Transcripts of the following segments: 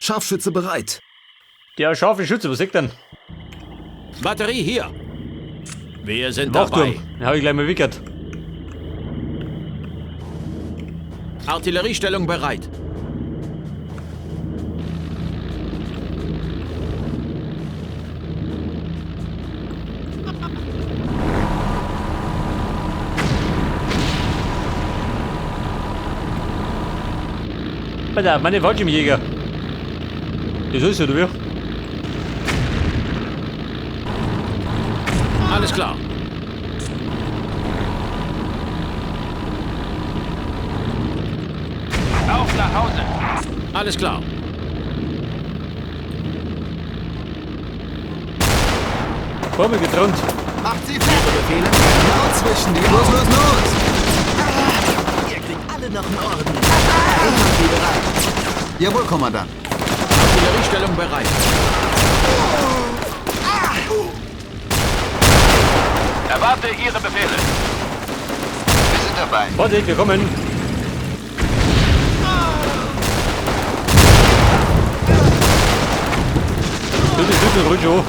Scharfschütze bereit. Der scharfe Schütze, was sagt denn? Batterie hier. Wir sind Wachturm. dabei. Den habe ich gleich mal wickert. Artilleriestellung bereit. Alter, meine Fallschirmjäger. Das ist ja, oder wie? Alles klar. Auf nach Hause. Alles klar. Vor mir getrennt. Macht sie fertig. Befehle? Genau zwischen die Los, los, los! Ah, ihr kriegt alle noch einen Orden. Infanterie bereit. Jawohl, Kommandant. Artilleriestellung bereit. Erwarte Ihre Befehle. Wir sind dabei. Vorsicht, wir kommen. Du, das ist ruhig schon.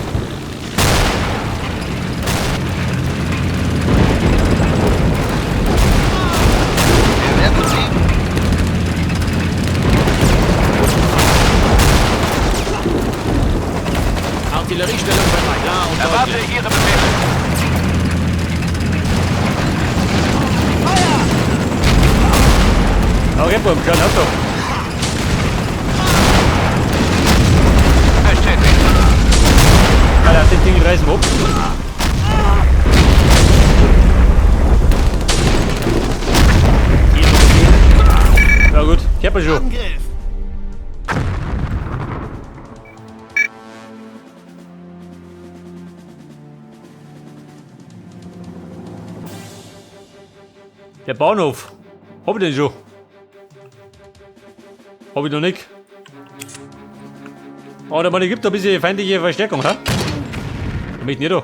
Wir werden siegen. Artilleriestellung bereit. Klar und Erwarte deutlich. Ihre Befehle. Okay, Bub, schau, Auto. Bestätigt. Alter, den Ding reißen wir ab. Ja gut, ich hab ja schon. Angriff. Der Bahnhof. Hab ich den schon? Hab ich noch nicht. Oh, der Mann gibt da ein bisschen feindliche Verstärkung, ha? Da bin ich nicht da.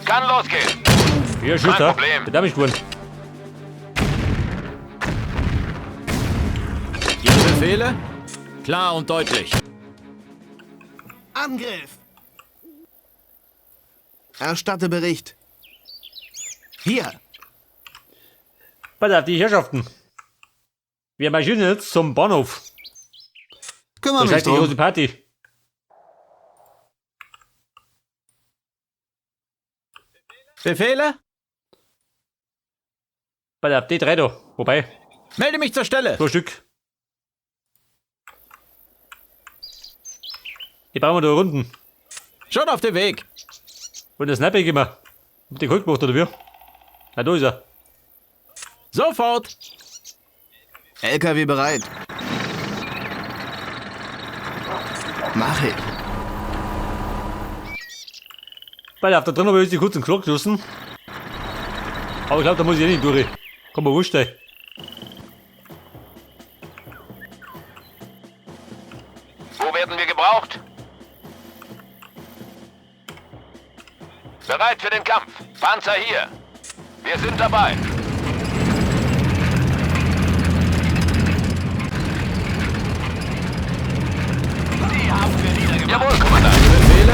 Kann losgehen. Ja, Schuss, Kein ha? Problem. Der Dame ist geworden. Ihre Befehle? Klar und deutlich. Angriff. Erstatte Bericht. Hier. Pass auf, die Herrschaften. Wir marschieren jetzt zum Bahnhof. Kümmere Das mich heißt die große drum. Party. Befehle? Pass auf, die drei da. Wobei, Melde mich zur Stelle. zwei Stück. Die brauchen wir da Runden. Schon auf dem Weg. Und der Sniper gehen wir. Hab die geholt gemacht, oder wie? Na, da ist er. Sofort. LKW bereit. Mach ich. Pass auf, da drin habe ich jetzt die kurzen Glock geschossen. Aber ich glaube, da muss ich eh nicht durch. Komm mal wurscht, ey. Wo werden wir gebraucht? Bereit für den Kampf. Panzer hier. Wir sind dabei. Sie haben wir niedergemacht. Jawohl, Kommandant. Befehle?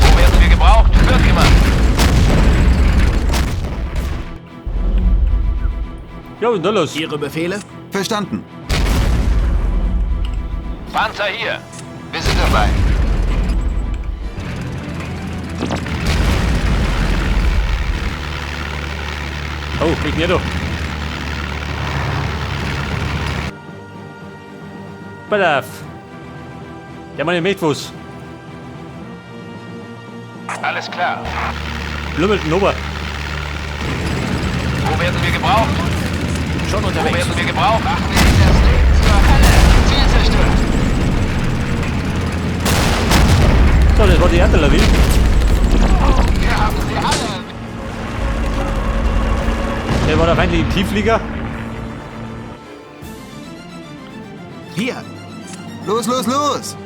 Wo werden wir gebraucht? Wird gemacht. Ja, was ist denn da los? Ihre Befehle? Verstanden. Panzer hier. Wir sind dabei. Oh, ich bin da. Pass auf. Der Mann möchte was. Alles klar. Lümmelt den Ober. Wo werden wir gebraucht? Schon Wo unterwegs. werden wir gebraucht? Machen wir das Leben zur Hölle. Ziel zerstört. So, das war die Artillerie. Wir haben sie alle. Der war der feindliche Tiefflieger. Hier. Los, los, los.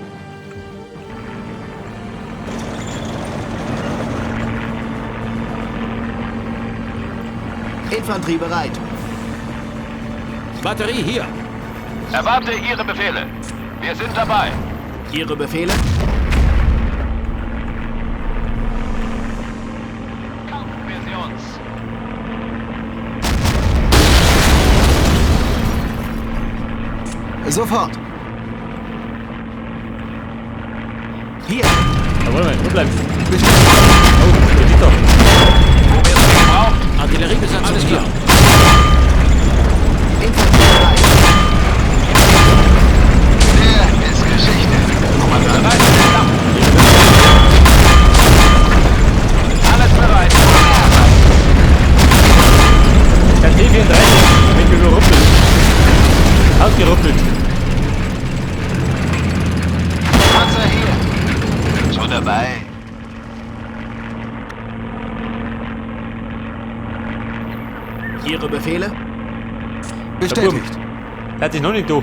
Infanterie bereit. Batterie hier. Erwarte Ihre Befehle. Wir sind dabei. Ihre Befehle? Kaufen wir sie uns. Sofort. Hier. Da wollen wir, wo bleiben? Bestätigt. Oh, der liegt doch. Wo werden wir gebraucht? Artilleriebesatzung hier. Infanterie bereit. Der ist Geschichte. Kommandant. Bereit für den Kampf. Alles bereit. Der T34 wird überrumpelt. Ausgerumpelt. Panzer hier. Schon dabei. Ihre Befehle? Bestätigt. Der hat sich noch nicht da.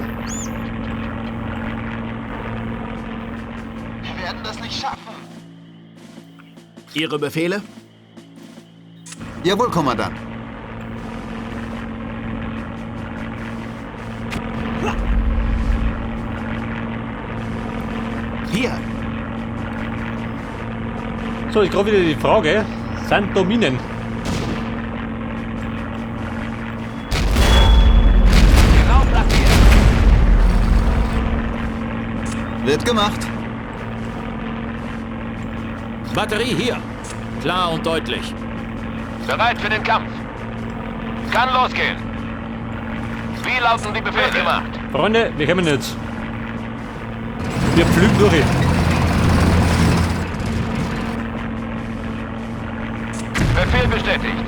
Wir werden das nicht schaffen. Ihre Befehle? Jawohl, Kommandant. Hier. So, ich gerade wieder die Frage. Sind da Minen? Genau platziert. Wird gemacht. Batterie hier. Klar und deutlich. Bereit für den Kampf. Kann losgehen. Wie lauten die Befehle? Gemacht. Freunde, wir kommen jetzt. Wir pflügen durch. Befehl bestätigt.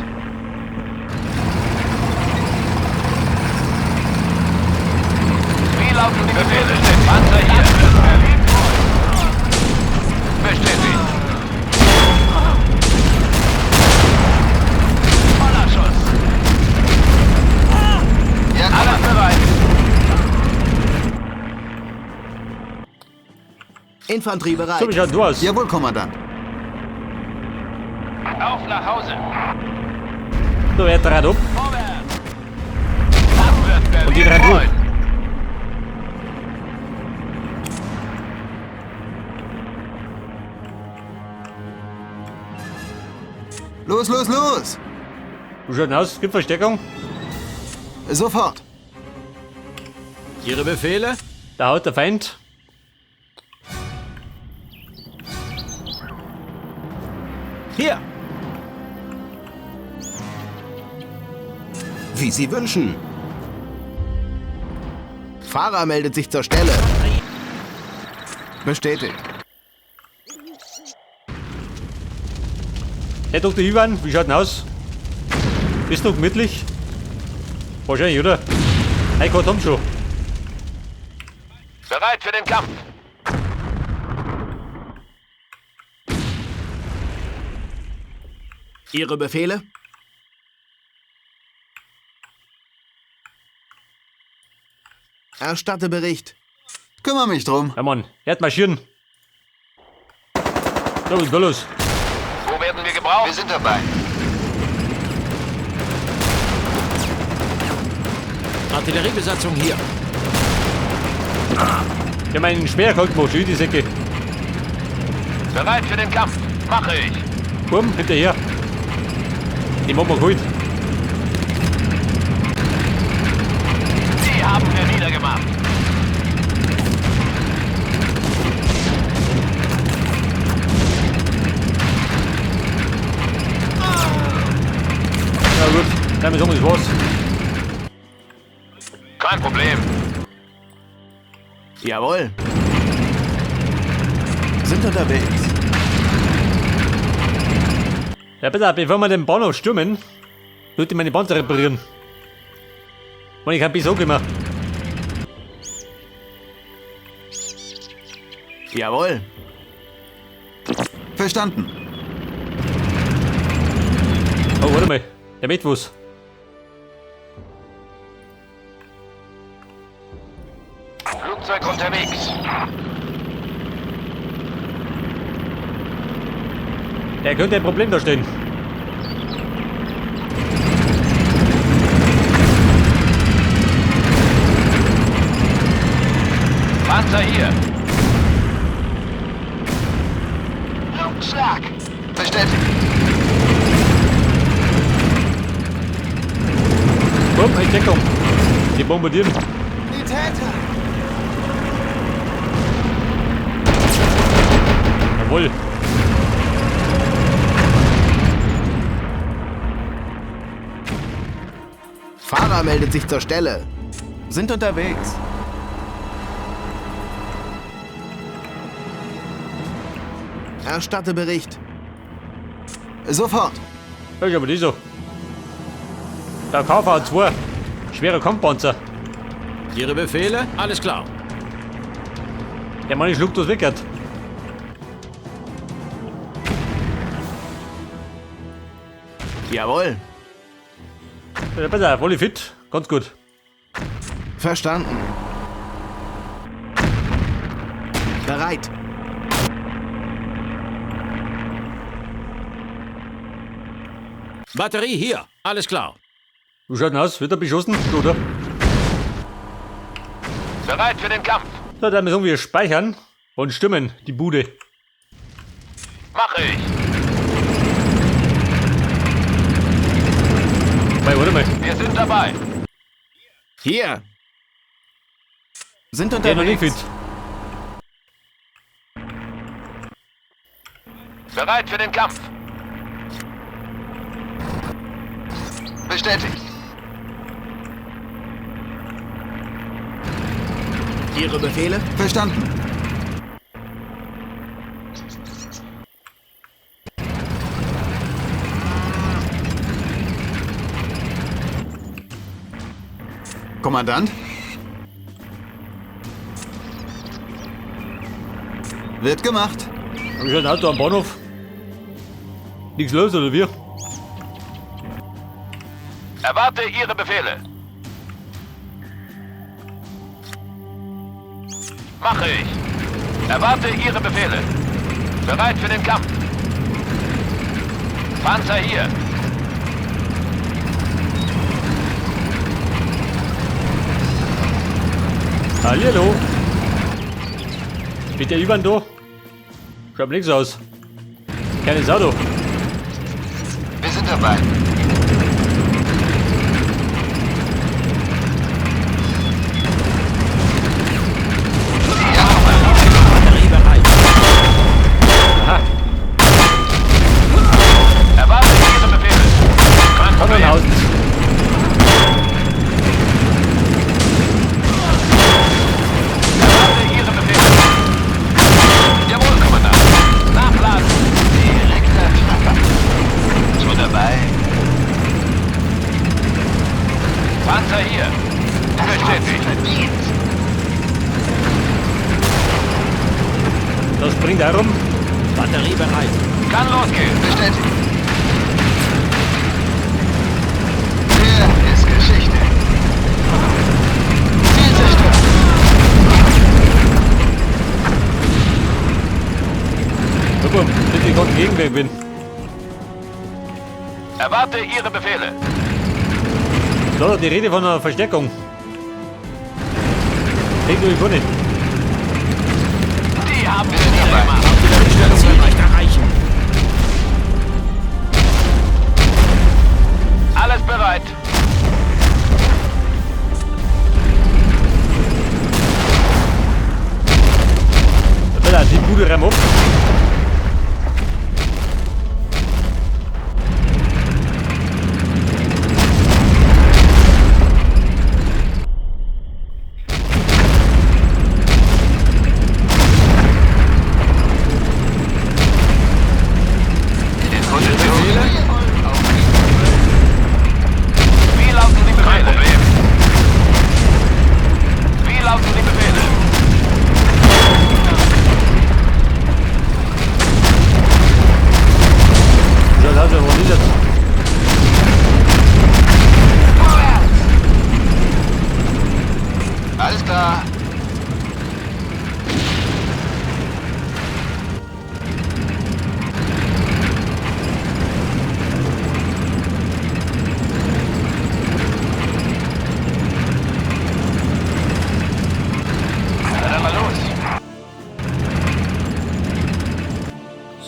Wie lauten die Befehle? Panzer hier. Bestätigt. Voller Schuss. Ja, Alles bereit. Infanterie bereit. So, wie schaut du aus? Jawohl, Kommandant. Auf nach Hause. So, er dreht ab. Vorwärts. Das wird Berlin Und die drei durch. freuen. Los, los, los! Wie schaut denn aus? Gibt Verstärkung? Sofort. Ihre Befehle? Da haut der Feind. Hier. Wie Sie wünschen. Fahrer meldet sich zur Stelle. Bestätigt. Herr Dr. Ivan, wie schaut denn aus? Bist du gemütlich? Wahrscheinlich, oder? Hey, Gott, komm schon. Bereit für den Kampf. Ihre Befehle? Erstatte Bericht. Kümmer mich drum. Ja, Mann, er hat marschieren. So, was ist da los? Wo werden wir gebraucht? Wir sind dabei. Artilleriebesatzung hier. Ich hab meinen Speer geholt gemacht, schön die Säcke. Bereit für den Kampf. Mache ich. Komm, hinterher. Die machen wir geholt. Die haben wir niedergemacht. Ja gut, dann sagen wir, das war's. Kein Problem. Jawohl. Sind unterwegs. Ja, bitte, bevor wir den Bahnhof stürmen, sollte ich meine Panzer reparieren. Mann, ich hab bis so gemacht. Jawohl. Verstanden. Oh, warte mal. Der möchte was. Flugzeug unterwegs. Der könnte ein Problem darstellen. Panzer hier. Schlag. Bestätigt. Komm, in Deckung. Die bombardieren. Die Täter. Jawohl. Fahrer meldet sich zur Stelle. Sind unterwegs. Erstatte Bericht. Sofort. Das ist aber nicht so. Der KV-2. Schwerer Kampfpanzer. Ihre Befehle? Alles klar. Der Mann schluckt das weg. Hat. Jawohl. Ja, besser, voll fit. Ganz gut. Verstanden. Bereit. Batterie hier. Alles klar. Wie schaut denn aus? Wird er beschossen? Oder? Bereit für den Kampf. So, dann müssen wir speichern und stimmen, die Bude. Mache ich. Warte, warte mal. Wir sind dabei. Hier. Sind Der noch nicht unterwegs. fit. Bereit für den Kampf. Bestätigt. Ihre Befehle? Verstanden. Kommandant? Wird gemacht. Hab ich ein Auto am Bahnhof? Nichts los, oder wie? Erwarte Ihre Befehle. Mache ich. Erwarte Ihre Befehle. Bereit für den Kampf. Panzer hier. Hallihallo. Mit der Ivan da? Schaut mir nichts aus. Keine Sau da. Wir sind dabei. Batterie bereit. Aha, Erwarte Ihre Befehle. Kein Problem. Tannenhausen. Erwarte Ihre Befehle. Jawohl, Kommandant. Nachladen. Direkter Treffer. Schon dabei. Panzer hier. Bestätigt. Verdient. Das springt auch rum. Batterie bereit. Kann losgehen. Bestätigt. Der ist Geschichte. Ziel zerstört. Guck mal, dass ich gerade Gegenweg bin. Erwarte Ihre Befehle. Da, die Rede von einer Verstärkung. Krieg ich gar nicht. Die haben wir niedergemacht. Ziel nicht erreichen. Alles bereit. Da die Bude räum ab. In Position. Wie lauten die Befehle? Kein Problem. Wie lauten die Befehle?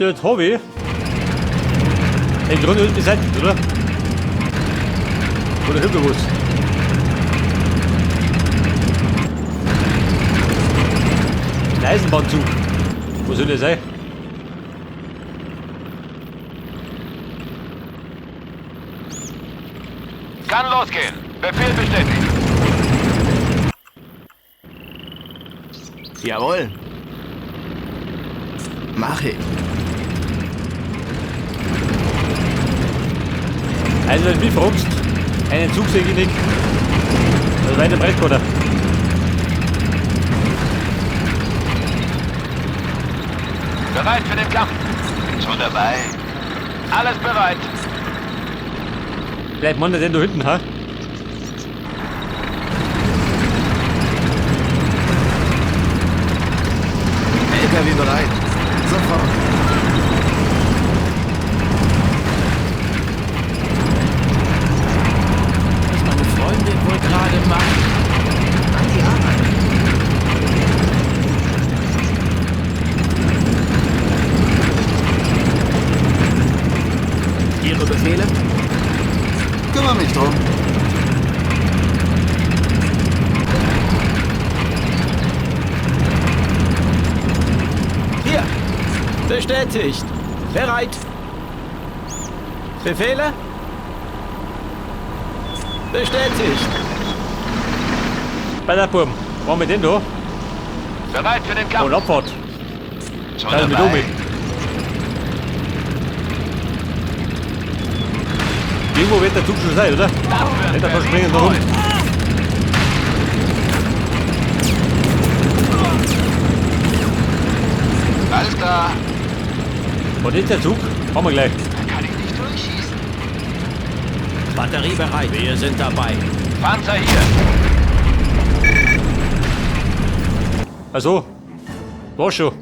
So, jetzt hab ich im Grunde alles beseitigt, oder? Oder hilft mir was? Ein Eisenbahnzug. Wo soll der sein? Kann losgehen. Befehl bestätigt. Jawohl. Mach ich. Also wenn du mich fragst, einen Zug sehe ich nicht. Also weiter Brettkoder. Bereit für den Kampf. Bin schon dabei. Alles bereit. Bleibt man denn da hinten, ha? LKW bereit. Sofort. Was meine Freundin wohl gerade macht. An die Arbeit. Ihre Befehle? Kümmere mich drum. Hier. Bestätigt. Bereit. Befehle? Bestätigt. Bei der Burm. Was haben wir denn da? Bereit für den Kampf. Und Abfahrt. Schon Da mit dabei. um. Irgendwo wird der Zug schon sein, oder? Nicht einfach springen da rum. Alles klar. Was ist der Zug? Haben wir gleich. Da kann ich nicht durchschießen. Batterie bereit. Wir sind dabei. Panzer hier. Also, war schon.